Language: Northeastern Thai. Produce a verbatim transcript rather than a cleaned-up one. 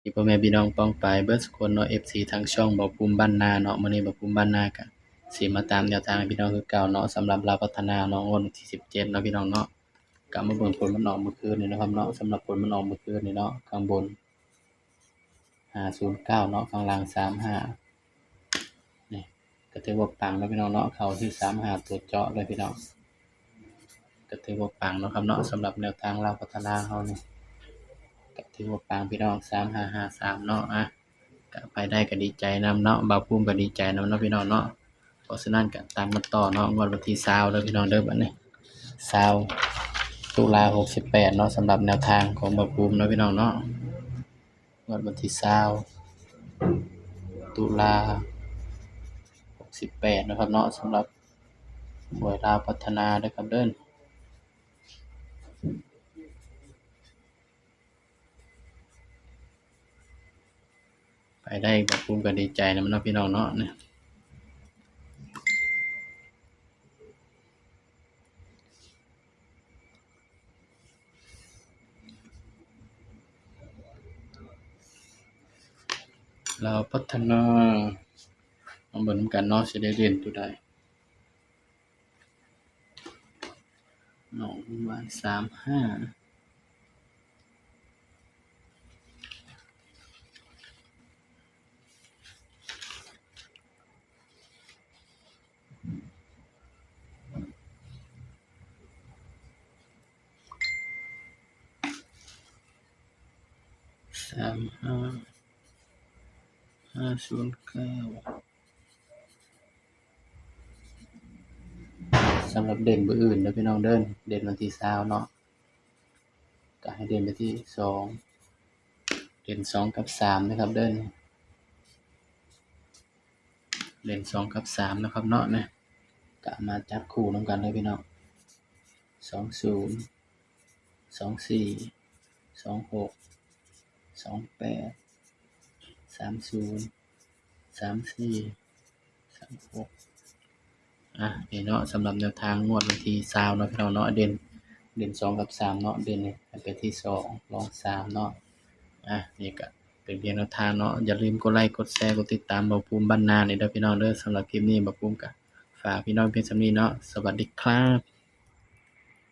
ดีพ่อแม่พี่น้องป้องปายเบิดสุคนเนาะ เอฟซี ทางช่องบ่าวภูมิบ้านนาเนาะ มื้อนี้บ่าวภูมิบ้านนาก็สิมาตามแนวทางให้พี่น้องคือเก่าเนาะ สำหรับลาวพัฒนาเนาะ งวดวันที่สิบเจ็ดเนาะพี่น้องเนาะ ก็มาเบิ่งผลมันออกเมื่อคืนนี้นะครับเนาะ สำหรับผลมันออกเมื่อคืนนี้เนาะ ข้างบน ห้าศูนย์เก้าเนาะ ข้างล่าง สามห้า นี่ ก็ถือว่าปังเนาะพี่น้องเนาะ เข้าที่ สามห้า ตัวเจาะเลยพี่น้อง ก็ถือว่าปังเนาะครับเนาะ สำหรับแนวทางลาวพัฒนาเฮานี่ ก็ถือว่าปังพี่น้อง สามห้าห้าสาม เนาะ อ่ะ ก็ไปได้ก็ดีใจนำเนาะ บ่าวภูมิก็ดีใจนำเนาะพี่น้องเนาะ เพราะฉะนั้นก็ตามกันต่อเนาะ งวดวันที่ซาวเด้อพี่น้องเด้อ บัดนี้ ซาว ตุลา หกสิบแปดเนาะ สำหรับแนวทางของบ่าวภูมิเนาะพี่น้องเนาะ งวดวันที่ซาว ตุลา หกสิบแปดนะครับเนาะ สำหรับหวยลาวพัฒนาเด้อครับเด้อ ไปได้บ่าวภูมิก็ดีใจนำเนาะพี่น้องเนาะ เนี่ย ลาวพัฒนา มาเบิ่งนำกันเนาะ สิได้เด่นตัวใด น้องว่า สามห้า สามห้า ห้าศูนย์เก้า สำหรับเด่นมื้ออื่นเด้อพี่น้องเด้อ เด่นวันที่ซาวเนาะ ก็ให้เด่นไปที่สอง เด่นสองกับสามนะครับเด้อ เด่นสองกับสามนะครับเนาะ นะ ก็มาจับคู่นำกันเลยพี่น้อง สองศูนย์ สองสี่ สองหก สองแปด สามศูนย์ สามสี่ สามหก อ่ะ นี่เนาะ สำหรับแนวทางงวดวันที่ซาวเนาะพี่น้องเนาะ เด่น เด่นสองกับสามเนาะ เด่นให้ไปที่สอง รองสามเนาะ อ่ะ นี่ก็เป็นเพียงแนวทางเนาะ อย่าลืมกดไลค์ กดแชร์ กดติดตามบ่าวภูมิบ้านนานี่เด้อพี่น้องเด้อ สำหรับคลิปนี้บ่าวภูมิก็ฝากพี่น้องเพียงส่ำนี้เนาะ สวัสดีครับ